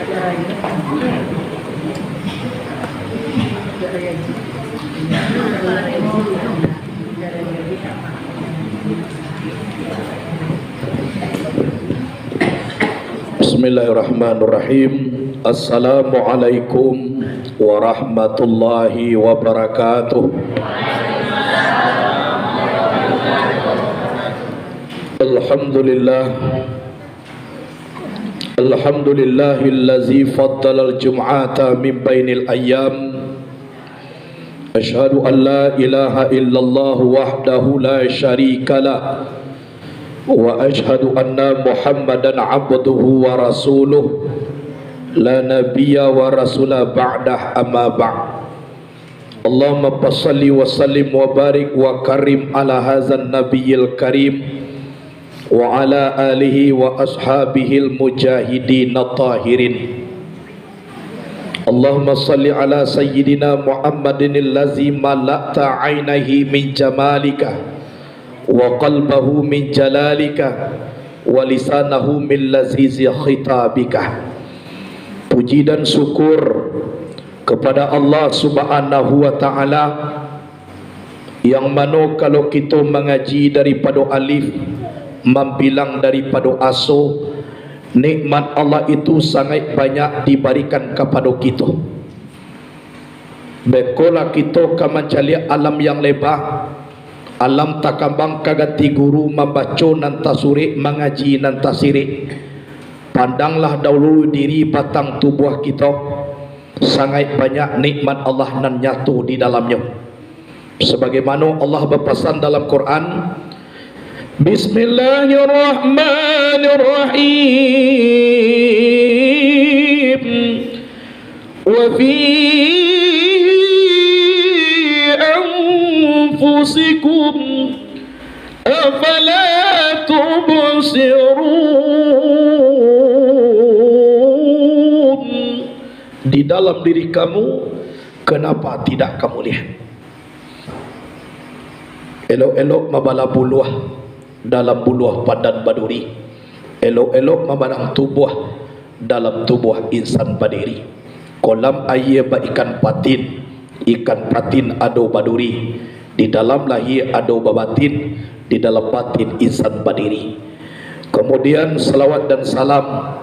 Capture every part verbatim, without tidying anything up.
Bismillahirrahmanirrahim. Assalamualaikum warahmatullahi wabarakatuh. Alhamdulillah. Alhamdulillahillazi faddalal jum'ata min bainil ayyam. Asyhadu an la ilaha illallah wahdahu la syarikalah. Wa asyhadu anna Muhammadan abduhu wa rasuluh. La nabiyya wa rasula ba'dah, amma ba'd. Allahumma fasalli wa sallim wa barik wa karim ala hazan nabiyil karim wa ala alihi wa ashabihil mujahidin tahirin. Allahumma salli ala sayyidina Muhammadin allazi mala'ta ainaihi min jamalika wa qalbahu min jalalika wa lisanahu min lazizi khitabika. Puji dan syukur kepada Allah Subhanahu wa Ta'ala, yang mano kalau kito mangaji daripado alif, mambilang daripado aso, nikmat Allah itu sangaik banyak dibarikan kapado kito. Bekolah kito ka mancaliak alam yang leba, alam takambang ka ganti guru, mambaco nan tasurik, mangaji nan tasirik. Pandanglah daulu diri batang tubuah kito, sangaik banyak nikmat Allah nan nyato di dalamnyo. Sabagaimano Allah bapasan dalam Quran, Bismillahirrahmanirrahim. Wa fi anfusikum, afala tubsirun. Di dalam diri kamu, kenapa tidak kamu lihat? Elok-elok mambala buluah, dalam buluah badan baduri. Elok-elok mamandang tubuah, dalam tubuah insan badiri. Kolam aia baikan patin, ikan patin ado baduri, di dalam lahia ado babatin, di dalam batin insan badiri. Kemudian, salawat dan salam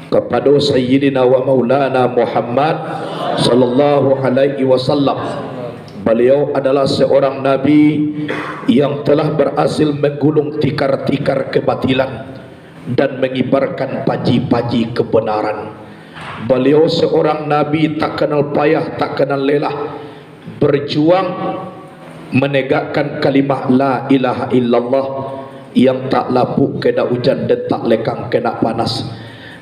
kapado Sayyidina wa Maulana Muhammad sallallahu alaihi wasallam. Baliau adalah seorang nabi yang telah barasil manggulung tikar-tikar kebatilan dan mangibarkan panji-panji kebenaran. Baliau seorang nabi tak kenal payah, tak kenal lelah, berjuang menegakkan kalimah la ilaha illallah yang tak lapuk kena ujan dan tak lekang kena panas.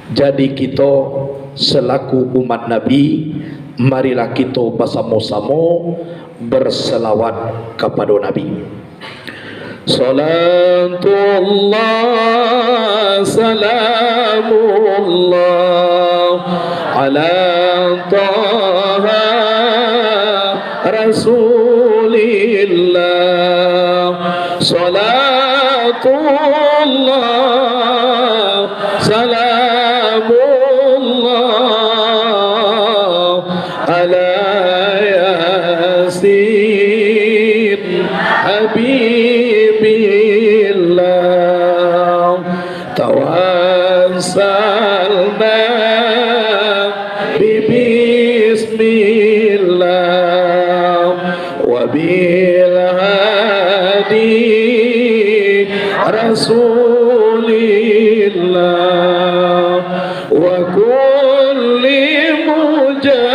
Jadi kito selaku umat Nabi, marilah kito basamo-samo berselawat kapado Nabi. Salatullah, salamullah, ala Taha Rasulillah. Salatullah, salamullah, ala Yasin Habibillah. Tawassalna bi bismillah wa bil hadi Rasulillah wa kulli mujahidin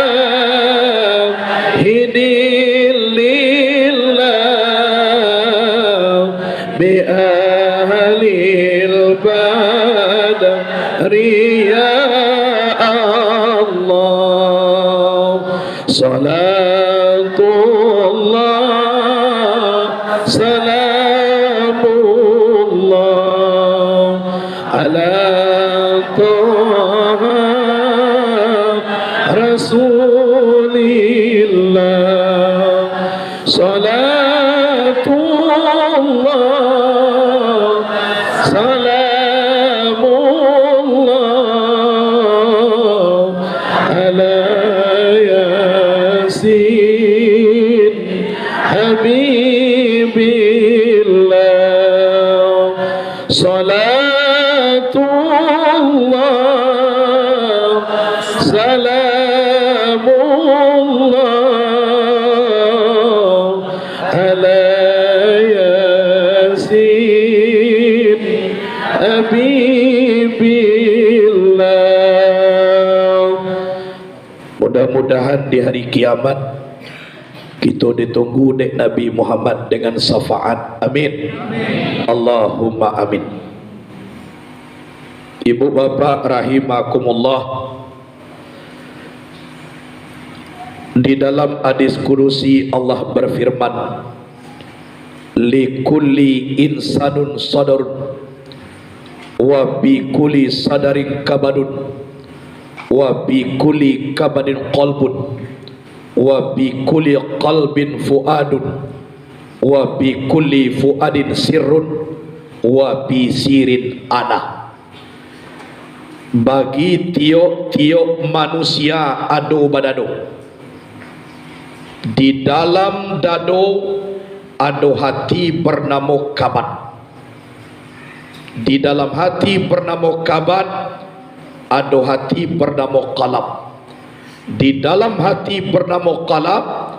lillah bi ahlil badri ya Allah. Salatullah, salamullah, ala Taha Rasulillah. Salatullah, salamullah, Salamullah ala Yasin Habibillah. Mudah-mudahan di hari kiamat kito ditunggu dek Nabi Muhammad dengan syafaat. Amin. Allahumma amin. Ibu bapak rahimakumullah, di dalam hadis kudusi Allah berfirman, "Likulli insanun sadarun, wa bi kulli sadarin kabadun, wa bi kulli kabadin qalbun, wa bi kulli qalbin fuadun, wa bi kulli fuadin sirrun, wa bi sirin ana." Bagi tiok-tiok manusia ado badado. Di dalam dado ado hati bernamo kabad. Di dalam hati bernamo kabad, ado hati bernamo kalab. Di dalam hati bernamo kalab,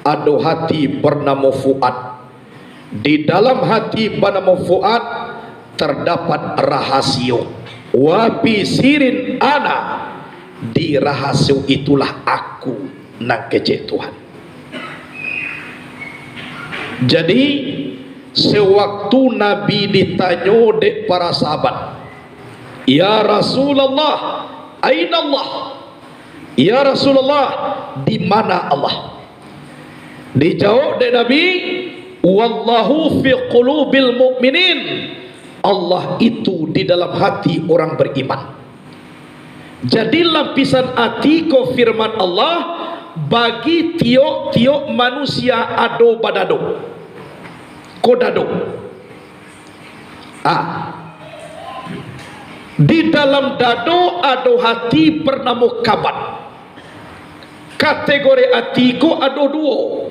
ado hati bernamo fuad. Di dalam hati banamo fuad terdapat rahasio. Wa fi sirin ana, di rahasio itulah aku nan kecek Tuhan. Jadi, sewaktu Nabi ditanyo dek para sahabat, "Ya Rasulullah, aina Allah?" "Ya Rasulullah, di mana Allah?" Dijawab dek Nabi, "Wallahu fi qulubil mu'minin." Allah itu di dalam hati orang beriman. Jadi, lapisan ati ko firman Allah, bagi tiok-tiok manusia ado badado. Ko dado. Ah. Di dalam dado ado hati bernamo kabad. Kategori ati ko ado duo.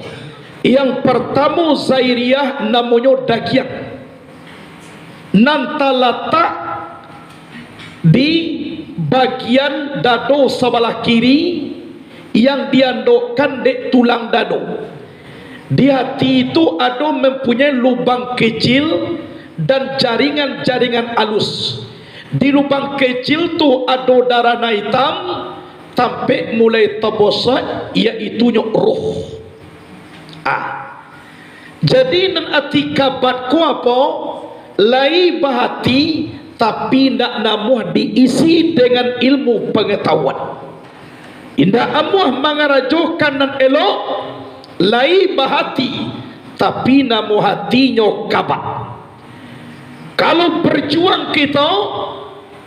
Yang partamo zahiriah namonyo dagiang, nan talatak di bagian dado sabalah kiri, yang diandokkan dek tulang dado. Di hati tu ado mempunyai lubang kecil dan jaringan-jaringan alus. Di lubang kecil tu ado darah nan itam, tampek mulai tabosak, yaitunyo roh. Ah. Jadi, nan ati kabad ko apo? Lai bahati, tapi ndak namuah diisi dengan ilmu pangatahuan. Indak amuah mangarajokan nan elok, lai bahati, tapi namuah hatinyo kabad. Kalau berjuang kito,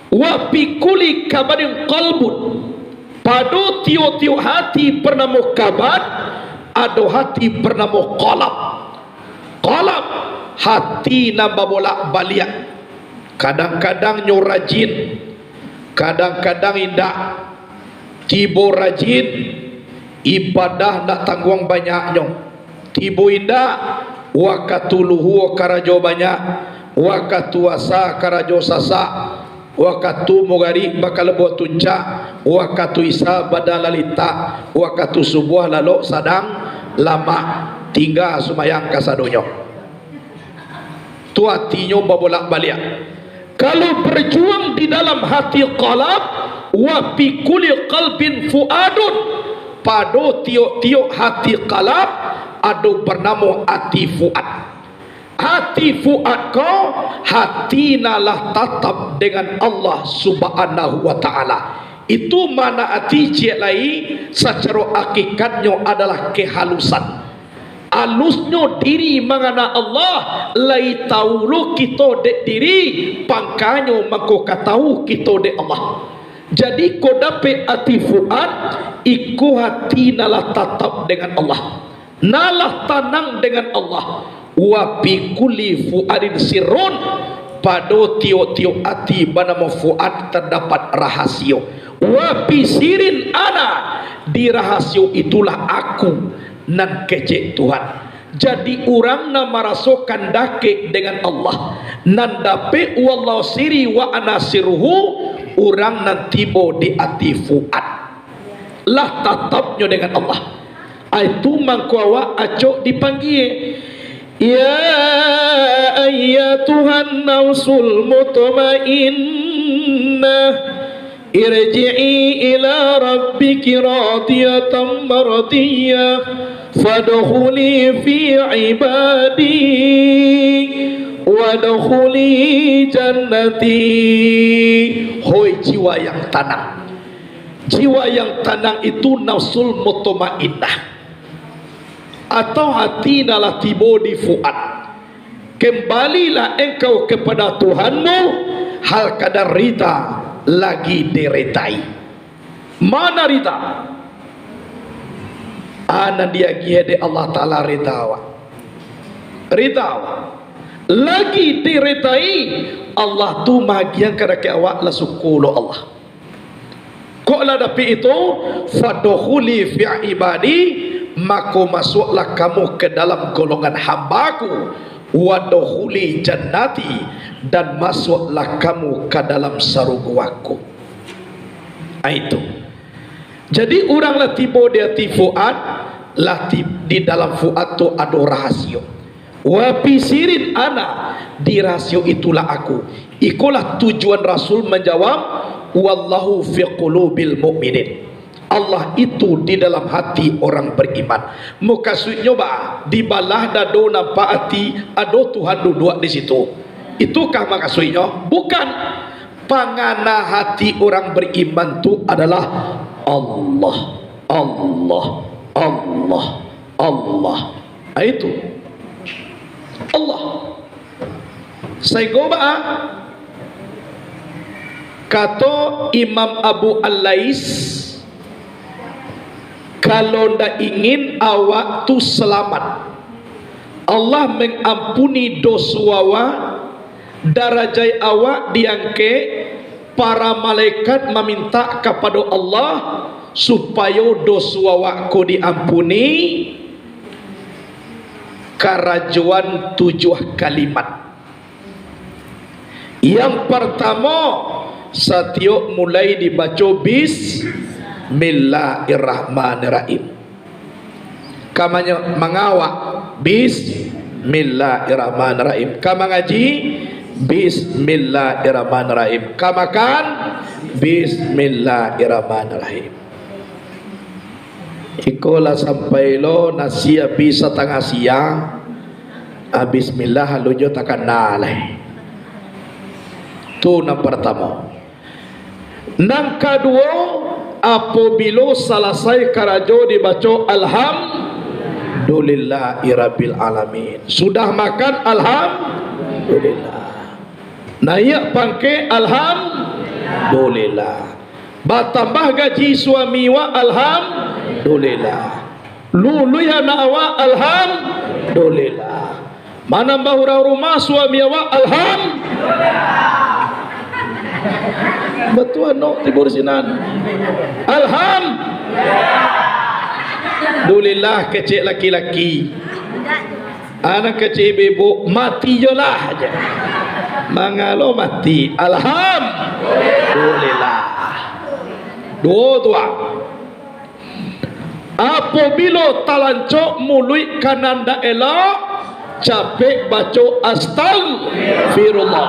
wa fi kulli kabadin qalbun, pado tiok-tiok hati bernamo kabad, ado hati bernamo qalab. Qalab, hati nan babolak-baliak. Kadang-kadang nyo rajin, kadang-kadang indak. Tibo rajin, ibadah ndak tangguang banyaknyo. Tibo indak, wakatu luhua karajo banyak, wakatu asa karajo sasak, wakatu mugarik bakalabuah tuncak, wakatu isya badan lah litak, wakatu subuah lalok sadang lamak, tingga sumbayang kasadonyo. Tu artinyo babolak-baliak. Kalau berjuang di dalam hati qalab, wa fi kulli qalbin fuadun, pado tiok-tiok hati qalab ado bernamo ati fuad. Ati fuad ko hati nan lah tatap dengan Allah Subhanahu wa Ta'ala. Itu makna ati ciek lai, sacaro akikatnyo adalah kehalusan. Alusnyo diri mangana Allah, lai tahu lo kito dek diri, pangkanyo mangko ka tahu kito dek Allah. Jadi, ko dapek ati fuad, iko hati nan lah tatap dengan Allah, nan lah tanang dengan Allah. Wa fi kulli fuadin sirrun, pado tiok-tiok ati banamo fuad terdapat rahasio. Wa fi sirin ana, di rahasio itulah aku nan kecek Tuhan. Jadi, urang nan marasokan dakek dengan Allah, nan dapek wallahu sirri wa ana sirruhu, urang nan tibo di ati fuad. Lah tatapnyo dengan Allah. Ai tu mangko awak acok dipanggie, "Ya ayyatuhan nafsul mutmainnah, irji'i ila rabbiki radiyatan mardiyah, fadkhuli fi ibadi, wadkhuli jannati." Hoi jiwa yang tanang. Jiwa yang tanang itu nafsul mutmainnah, atau hati nan lah tibo di fuad. Kembalilah engkau kepada Tuhanmu, hal kadar rida, lagi diridai. Mana rida? Ah, nan diagiah dek Allah Ta'ala rida awak. Rida awak. Lagi diridai, Allah tu maagiah ka dakek awak, lah suko lo Allah. Kok lah dapek itu, "Fadkhuli fi ibadi," mako masuaklah kamu ke dalam golongan hamba-Ku, "wadkhuli jannati," dan masuaklah kamu ka dalam sarugo-Ku. Ah, itu. Jadi, urang lah tibo di ati fuad, lah ti-, di dalam fuad tu ado rahasio. "Wa fi sirin ana," di rahasio itulah Aku. Ikolah tujuan Rasul manjawab, "Wallahu fi qulubil mu'minin." Allah itu di dalam hati orang beriman. Mukasuiknyo ba, di balah dado nampak ati, ado Tuhan duduak di situ. Itukah makasuiknyo? Bukan. Pangana hati orang beriman tu adalah Allah, Allah, Allah, Allah. Ah, itu. Allah. Saigo baa? Kato Imam Abu Al-Lais, "Kalau ndak ingin awak tu salamat, Allah mangampuni doso awak, darajaik awak diangkek, para malaikat mamintak kapado Allah supayo doso awak ko diampuni, karajoan tujuah kalimat. Yang partamo, satiok mulai dibaco Bismillahirrahmanirrahim." Ka manyo-, mangawak, Bismillahirrahmanirrahim. Ka mangaji, Bismillahirrahmanirrahim. Ka makan, Bismillahirrahmanirrahim. Iko lah sampai lo nasi abih satangah siang, ah, bismillah alun jo takana lai. Tu nan partamo. Nan kaduo, apobilo salasai karajo dibaco, "Alhamdulillahirabbil alamin." Sudah makan, alhamdulillah. Naiak pangkek, alhamdulillah. Batambah gaji suami wak, alhamdulillah. Luluih anak awak, alhamdulillah. Manambah urang rumah, suami awak, alham-, batua, no, tibo di sinan. Alhamdulillah, kecek laki-laki. Anak kecek ibu-ibu, mati jolah aja. Mangalo mati. Alhamdulillah. Duo tu, ah. Apobilo talancok muluik ka nan ndak elok, capek baco astagfirullah.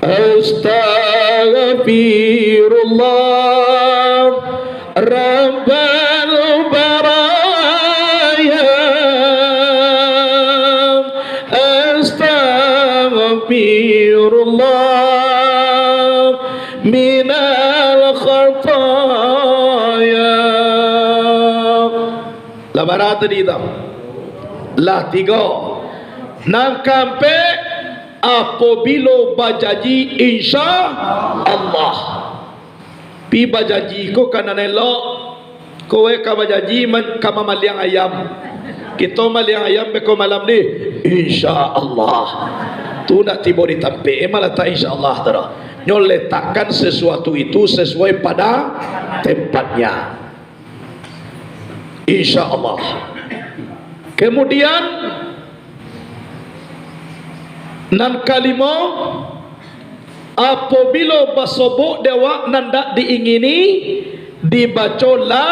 Astaghfirullah Rabbal baraya. Astaghfirullah minal khataya. Lah bara tadi tu? Lah tigo. Nan kaampek, apobilo bajanji, insya Allah. Pi bajanji ko ka nan elok, ko weh ka bajanji man-, ka mamaliang ayam. Kito maliang ayam beko malam ni, insya Allah. Tu nak tibo di tampek, eh, malatak insya Allah tu dah. Nyo letakkan sesuatu itu sesuai pada tempatnya. Insya Allah. Kemudian, nan kalimo, apobilo basobok di awak nan dak diingini, Dibaco la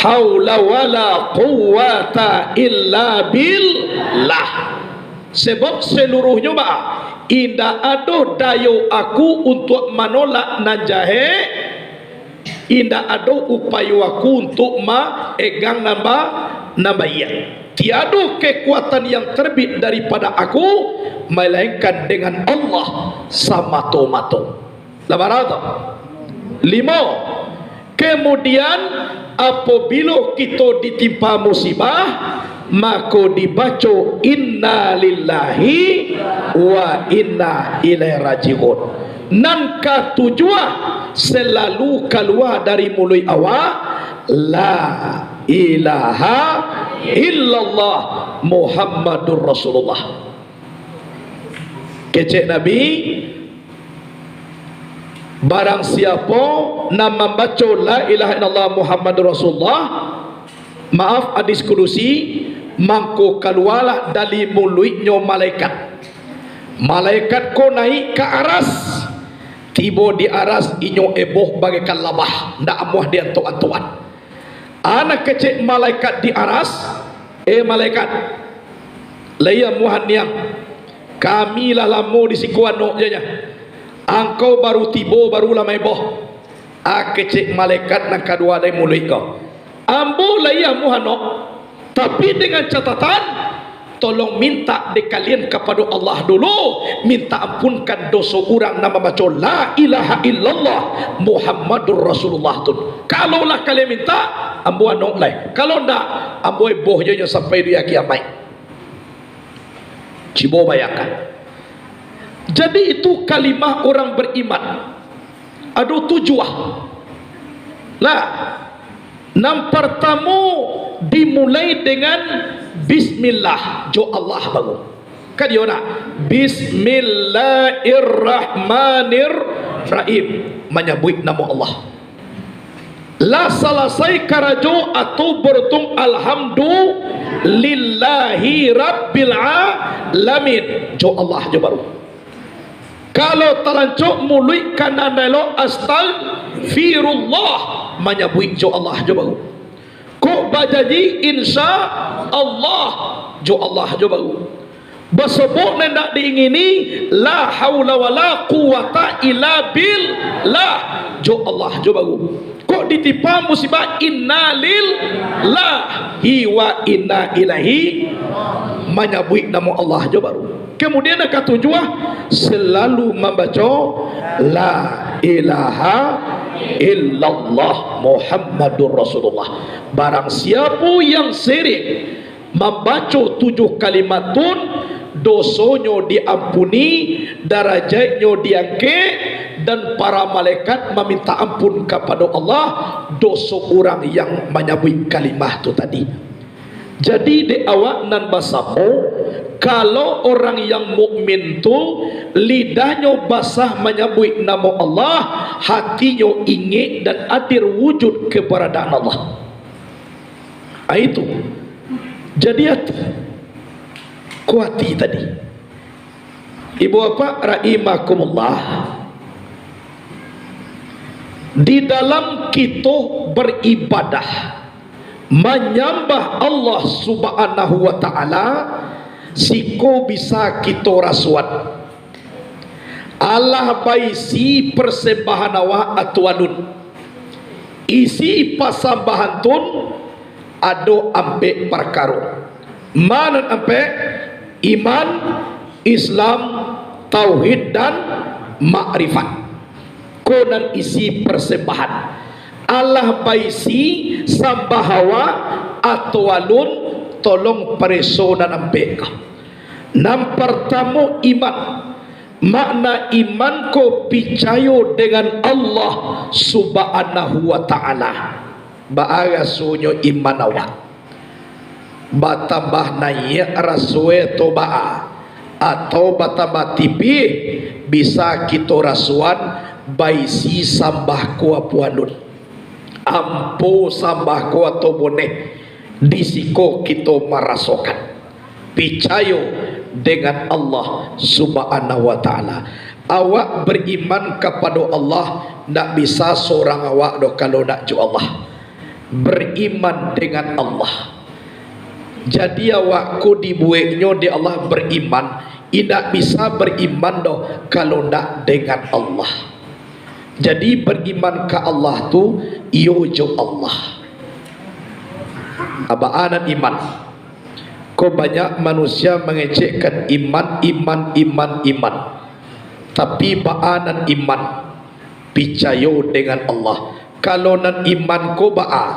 haula wala quwwata illa billah. Sebab seluruhnyo baa? Indak ado dayo aku untuak manolak nan jahek, indak ado upayo aku untuak maegang nan ba-, nan baiak. Tiado kekuatan yang terbit daripada aku, melainkan dengan Allah samato-mato. Lah bara tu? Limo. Kemudian, apabilo kito ditimpa musibah, mako dibaco, "Innalillahi wa inna ilaihi raji'un." Nan katujuah, selalu kalua dari muluik awak, "La ilaha illallah Muhammadur Rasulullah." Kecek Nabi, barang siapo nan mambaco la ilaha illallah Muhammadur Rasulullah, maaf, hadis kudusi, mangko kalualah dari muluiknyo malaikat. Malaikat ko naik ka aras. Tibo di aras, inyo eboh bagaikan labah, ndak amuah diantok-antokan. Anak kecek malaikat di aras, "Eh malaikat, lai amuah niang, kami lah lamo di siko anok je nyo. Angkau baru tibo, baru lah maeboh." Ah, kecek malaikat nan kaduo dari muluik ko, "Ambo lai amuah anok, tapi dengan catatan, tolong mintak dek kalian kapado Allah dulu, mintak ampunkan doso urang nan mambaco la ilaha illallah Muhammadur Rasulullah tu. Kalau lah kalian mintak, ambo anok lai. Kalau ndak, ambo eboh je nyo sampai di ari kiamaik." Cubo bayangkan. Jadi itu kalimah orang beriman. Ado tujuah. Lah, nan partamo dimulai dengan bismillah, jo Allah baru. Kan iyo nak? Bismillahirrahmanirrahim. Manyabuik namo Allah. Lah salasai karajo atau beruntung, "Alhamdulillahi Rabbil Alamin." Jo Allah jo baru. Kalau talancok muluik ka nan elok, "Astagfirullah," manyabuik jo Allah jo baru. Kok bajanji, "Insya Allah," jo Allah jo baru. Basobok nan indak diingini, "La haula wala quwwata illa billah," jo Allah jo baru. Kok ditimpa musibah, "Innalillahi wa inna ilaihi," manyabuik namo Allah jo baru. Kemudian nan katujuah, selalu mambaco, "La ilaha illallah Muhammadur Rasulullah." Barang siapo yang sering mambaco tujuh kalimat tun, dosonyo diampuni, darajaiknyo diangkek, dan para malaikat maminta ampun kapado Allah doso urang yang manyabuik kalimah tu tadi. Jadi, dek awak nan basamo, kalau orang yang mukmin tu, lidahnyo basah manyabuik namo Allah, hatinyo ingek dan hadir wujud keberadaan Allah. Ah, itu. Jadi ati. Ko ati tadi. Ibu bapak rahimakumullah, di dalam kito beribadah, manyambah Allah Subhanahu wa Ta'ala, siko bisa kito rasuan. Alah baisi persembahan awak atau alun. Isi pasambahan tun ado ampek parkaro. Ma nan ampek? Iman, Islam, tauhid, dan makrifat. Ko nan isi persembahan. Alah baisi sambah awak atau alun, tolong pareso nan ampek ko. Nan partamo, iman. Makna iman ko picayo dengan Allah Subhanahu wa Ta'ala. Baa rasonyo iman awak? Batambah naiak rasoe atau baa? Atau batambah tipih? Bisa kito rasuan baisi sambah ko apo alun. Ampo sambah ko atau boneh, di siko kito marasokan picayo dengan Allah Subhanahu wa Ta'ala. Awak bariman kapado Allah, ndak bisa sorang awak doh kalau ndak jo Allah. Bariman dengan Allah. Jadi awak ko dibueknyo dek Allah bariman, indak bisa bariman doh kalau ndak dengan Allah. Jadi bariman ka Allah tu iyo jo Allah. Abaan iman. Ko banyak manusia mangecekkan iman, iman, iman, iman. Tapi baa nan iman? Picayo dengan Allah. Kalau nan iman ko baa?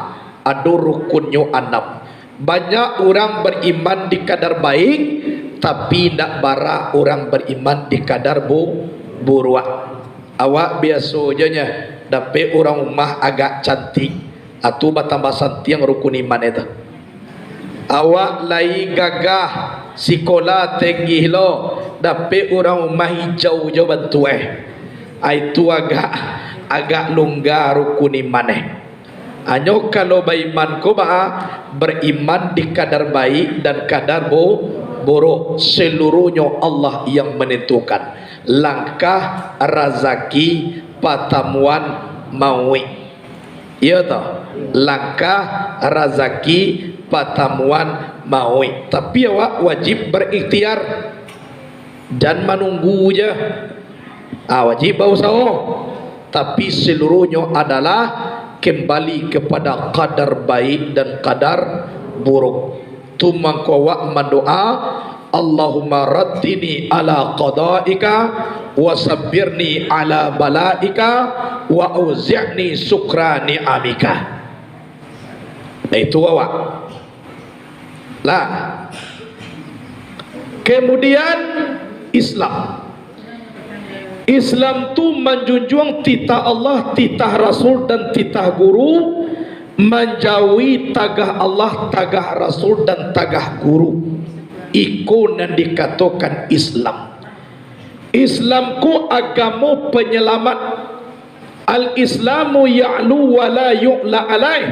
Ado rukunnyo anam. Banyak urang bariman di kadar baik, tapi indak bara urang bariman di kadar bu-, buruak. Awak biaso jo nyo, dapek urang rumah agak cantik, atu batambah santiang rukun iman itu. Awak lai gagah, sikola tenggih lo, dapek urang rumah ijau jo bantuak eh. Ai tu agak, agak lungga rukun iman eh. Hanyo kalau baiman ko baa, bariman di kadar baik dan kadar bo-, buruk, seluruhnyo Allah yang menentukan. Langkah, razaki, patamuan, mauik. Iyo toh, langkah, razaki, patamuan, mauik. Tapi awak wajib barikhtiar, jan manunggu je. Ah, wajib bausaho. Tapi seluruhnyo adalah kembali kepada kadar baik dan kadar buruk. Tu mangko awak mandoa, "Allahumma raddini ala qadaika, wa sabbirni ala balaika, wa auzi'ni syukra ni'amika." Nah, itu awak. Lah. Kemudian Islam. Islam tu manjunjuang titah Allah, titah Rasul, dan titah guru, manjauhi tagah Allah, tagah Rasul, dan tagah guru. Iko nan dikatokan Islam. Islam ko agamo panyalamat. Al-Islamu ya'lu wa la yu'la alaih.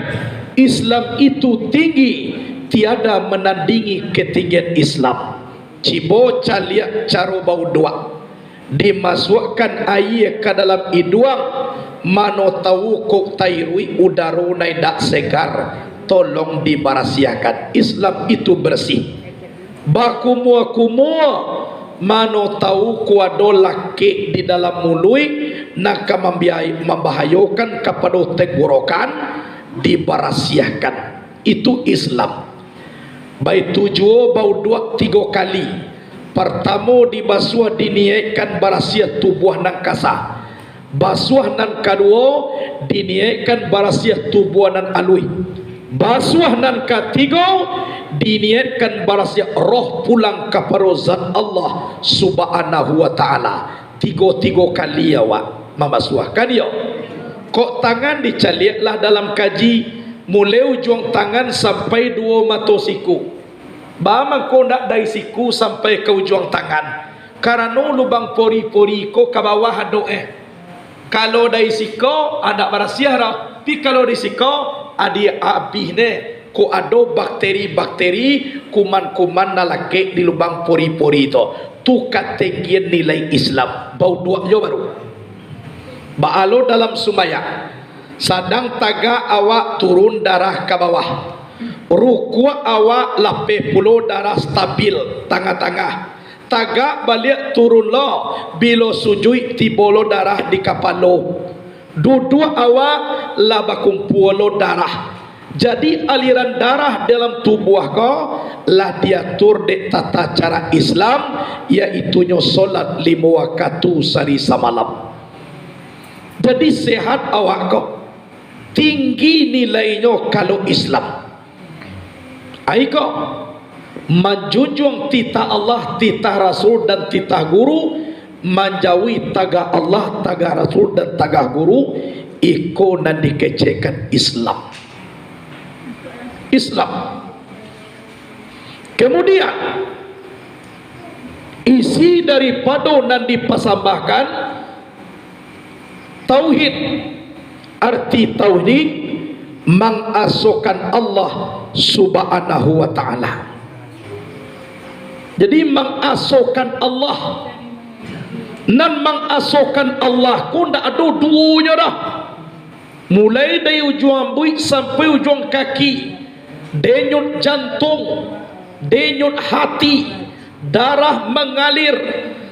Islam itu tinggi, tiada menandingi ketinggian Islam. Cibo caliak caro bauduak. Dimasuakkan aia ka dalam iduang, mano tahu kok tairuik udaro nan indak segar, tolong dibarasiahkan. Islam itu bersih. Bakumua-kumua, mano tahu kok ado lakek di dalam muluik, nan ka mambiayai, mambahayokan kapado tenggorokan, dibarasiahkan. Itu Islam. Baitu juo bauduak tigo kali. Partamo dibasuah diniaikkan barasiah tubuah nan kasa. Basuah nan kaduo diniaikkan barasiah tubuah nan aluih. Basuah nan katigo diniaikkan barasiah roh pulang kapado Zat Allah Subhanahu wa Ta'ala. Tigo-tigo kali awak mambasuahkan iyo. Kok tangan dicaliak lah dalam kaji, mulai ujuang tangan sampai duo mato siku. Baa mangko ndak dari siku sampai ka ujuang tangan? Karano lubang pori-pori ko ka bawah ado eh. Kalau dari siko, ah, ndak barasiah doh. Tapi kalau dari siko, ah, di abih ne. Kok ado bakteri-bakteri, kuman-kuman nan lakek di lubang pori-pori tu. Tu katenggian nilai Islam. Bauduak jo baru. Baa lo dalam sumbayang. Sadang tagak awak turun darah ka bawah. Rukuak awak lapeh pulo darah stabil tangah-tangah. Tagak baliak turun lo, bilo sujuik tibo lo darah di kapalo. Duduak awak lah bakumpua lo darah. Jadi aliran darah dalam tubuah ko lah diatur dek tata cara Islam, yaitunyo solat limo wakatu sari samalam. Jadi sehat awak ko, tinggi nilainyo kalau Islam. Ai ko, manjunjuang titah Allah, titah Rasul, dan titah guru, manjauhi tagah Allah, tagah Rasul, dan tagah guru, iko nan dikecekkan Islam. Islam. Kemudian, isi daripado nan dipasambahkan, tauhid. Arti tauhid, mangasokan Allah Subhanahu wa Ta'ala. Jadi, mangasokan Allah. Nan mangasokan Allah ko ndak ado duonyo doh. Mulai dari ujuang buik sampai ujuang kaki, denyut jantuang, denyut hati, darah mangalir,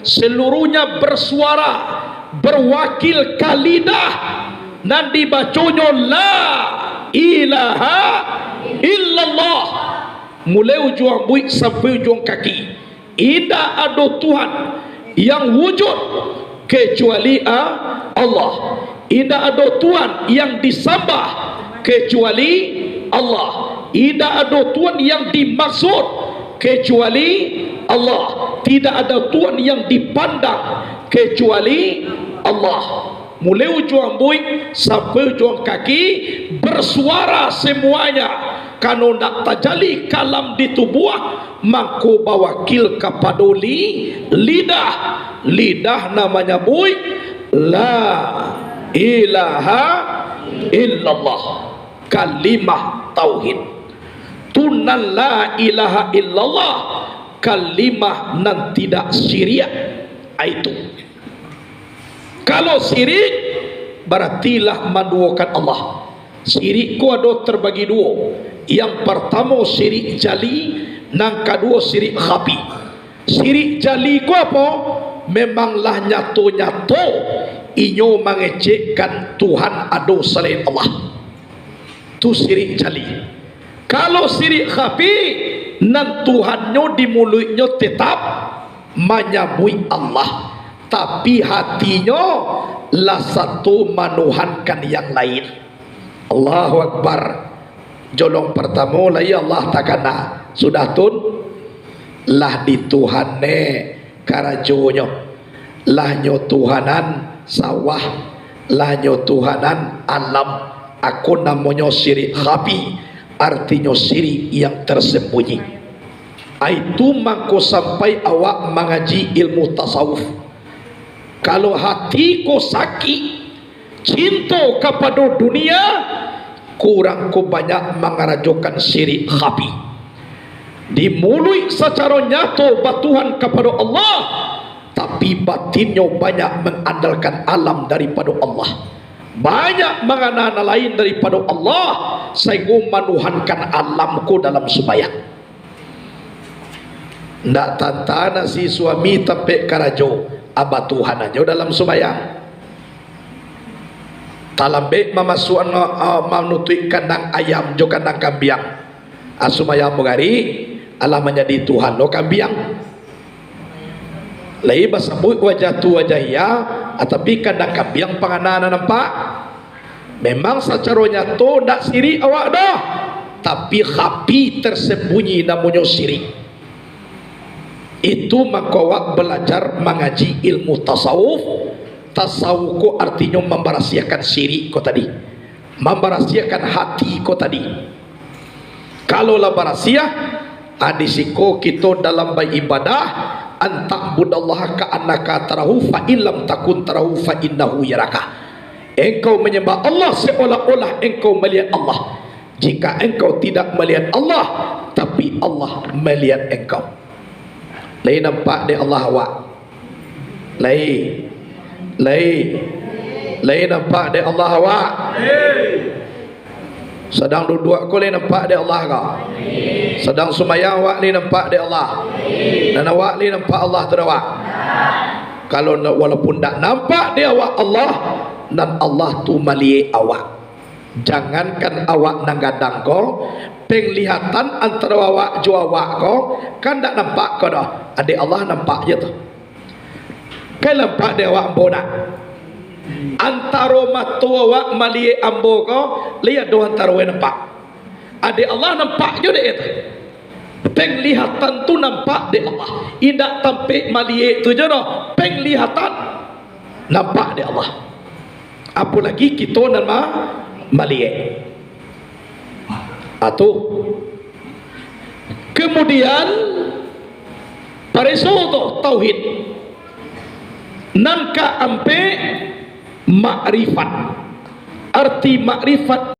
seluruhnya bersuara, berwakil ka lidah, nan dibaconyo la ilaha illallah. Mulai ujuang buik sampai ujuang kaki. Indak ado Tuhan yang wujud kecuali, a, Allah. Indak ado Tuhan yang disambah kecuali Allah. Indak ado Tuhan yang dimaksud kecuali Allah. Tidak ada Tuhan yang dipandang kecuali Allah. Mulai ujuang buik sampai ujuang kaki, bersuara semuanya. Kano ndak tajali kalam di tubuah, mangko bawakil kapado li-, lidah. Lidah nan manyabuik, "La ilaha illallah." Kalimah tauhid. Tu nan la ilaha illallah, kalimah nan tidak syirik. Itu. Kalau syirik, barati lah manduokan Allah. Syirik ko ado terbagi duo. Yang partamo syirik jali, nan kaduo syirik khafi. Syirik jali ko apo? Memang lah nyato-nyato inyo mangecekkan Tuhan ado salain Allah. Tu syirik jali. Kalau syirik khafi, nan Tuhannyo di muluiknyo tetap manyabuik Allah, tapi hatinyo lah sato manuhankan yang lain. Allahu Akbar. Jolong partamo lai Allah takana. Sudah tun, lah di Tuhan ne karajonyo. Lah nyo tuhanan sawah, lah nyo tuhanan alam. Ako namonyo syirik khafi, artinyo syirik yang tersembunyi. Itu mangko sampai awak mangaji ilmu tasawuf. Kalau hati ko sakik, cinto kapado dunia, kurang ko banyak mangarajokan syirik khafi. Di muluik sacaro nyato batuhan kapado Allah, tapi batinnyo banyak mangandalkan alam daripado Allah. Banyak mangana nan lain daripado Allah, sainggo manuhankan alam ko dalam sumbayang. Ndak tantana si suami tampek karajo, abatuhan ajo dalam sumbayang. Talambek mamasuak, ah, manutuik kandang ayam jo kandang kambiang. Ah, sumbayang magarik, alah manjadi Tuhan lo kambiang. Lai basabuik wajah tu wajah iya, ah, tapi kandang kambiang pangana nan nampak. Memang sacaro nyato ndak sirik awak doh, tapi khafi tersembunyi namonyo sirik. Itu mangko awak balajar mangaji ilmu tasawuf. Tasawuf ko artinyo mambarasiahkan sirik ko tadi, mambarasiahkan hati ko tadi. Kalau lah barasiah, ah, di siko kito dalam baibadah, "An ta'budallaha ka'annaka tarahu, fa in lam takun tarahu, fa innahu yaraka." Engkau manyambah Allah seolah-olah engkau maliek Allah. Jika engkau tidak maliek Allah, tapi Allah maliek engkau. Lai nampak dek Allah awak? Lai. Lai. Lai nampak dek Allah awak? Sadang duduak ko lai nampak dek Allah ko? Sadang sumayang awak lai nampak dek Allah? Nan awak lai nampak Allah tu dek awak? Kalau na-, walaupun ndak nampak dek awak Allah, nan Allah tu maliek awak. Jangankan awak nan gadang ko, penglihatan antaro awak jo awak ko, kan ndak nampak ko doh. Dek Allah nampak je tu. Kan nampak dek awak ambo nak? Antaro mato awak maliek ambo ko, lai ado antaro wak nampak. Dek Allah nampak je dek itu. Penglihatan tu nampak dek Allah. Indak tampek maliek tu je doh. Penglihatan nampak dek Allah. Apolagi kito nan ma-, maliek. Atu. Kemudian, pareso tu tauhid. Nan kaampek, makrifat. Arti makrifat